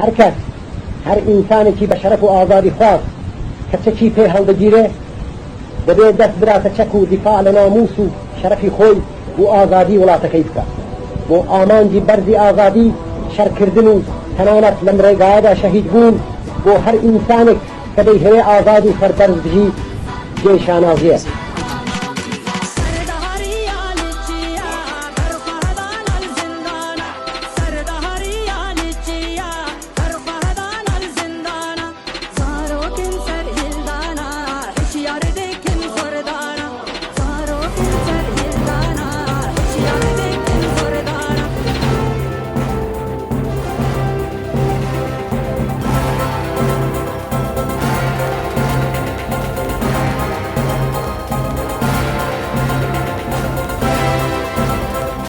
هەر کەس، هەر ئینسانێکی بە شەرەف و ئازادیخواز کە چەکی پێ هەڵدەگیرێ، دەبێ دەست بداتە چەک و دیفاع لە نامووس و شەرەفی خۆی و ئازادی وڵاتەکەی بکا. بۆ ئامانجی بەرزی ئازادی شەرکردن و تەنانەت لەم ڕێگایەدا شەهید بوون بۆ هەر ئینسانێک کە دەیهەوێ ئازاد و سەربەرز بژی جێی شانازییە.